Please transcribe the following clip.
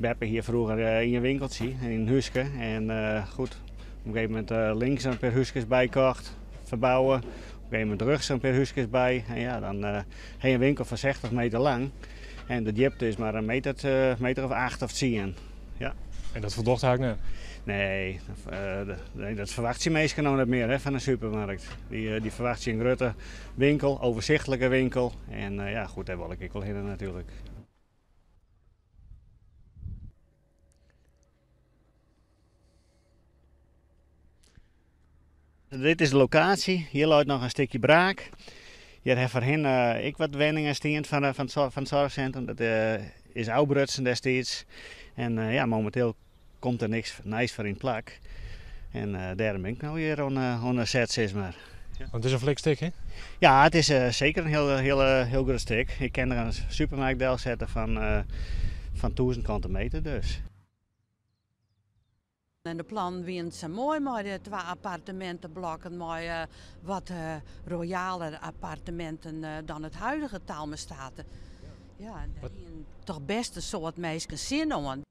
Beppe hie froeger ien winkeltsje yn in húske en goed, op in gegeven momint links in pear húskes bykocht, ferbouwe. Op in gegeven momint rjochts in pear húskes by en ja, dan ha je in winkel fan 60 meter lang en de djipte is mar in meter, meter of 8 of 10. Ja. En dat foldocht eigentlik net? Nee, dat ferwachtsje minsken no net mear hè, fan in supermarkt. Dy ferwachtsje in grutte winkel, overzichtelijke winkel. En ja, goed, dêr wol ik ek wol hinne natuerlik. Dit is de lokaasje. Hjir leit noch in stikje braak. Hjir ha foarhinne ek wat wenningen stien fan it soarchsintrum. Dat is ôfbrutsen destiids. En ja, mominteel komt der niks nijs foar yn it plak. En dêrom bin ik no hjir oan de set, sis mar. Want it is in flink stik, hè? Ja, it is seker in hiel, hiel, hiel grut stik. Ik kin der in supermerk delsette fan 1000 kante meter dus. En de plannen wienen sa moai mei de twa apparteminteblokken mei wat royaler apparteminten dan it huidige Talma State. Ja, en dêr hienen toch best in soad minsken sin oan.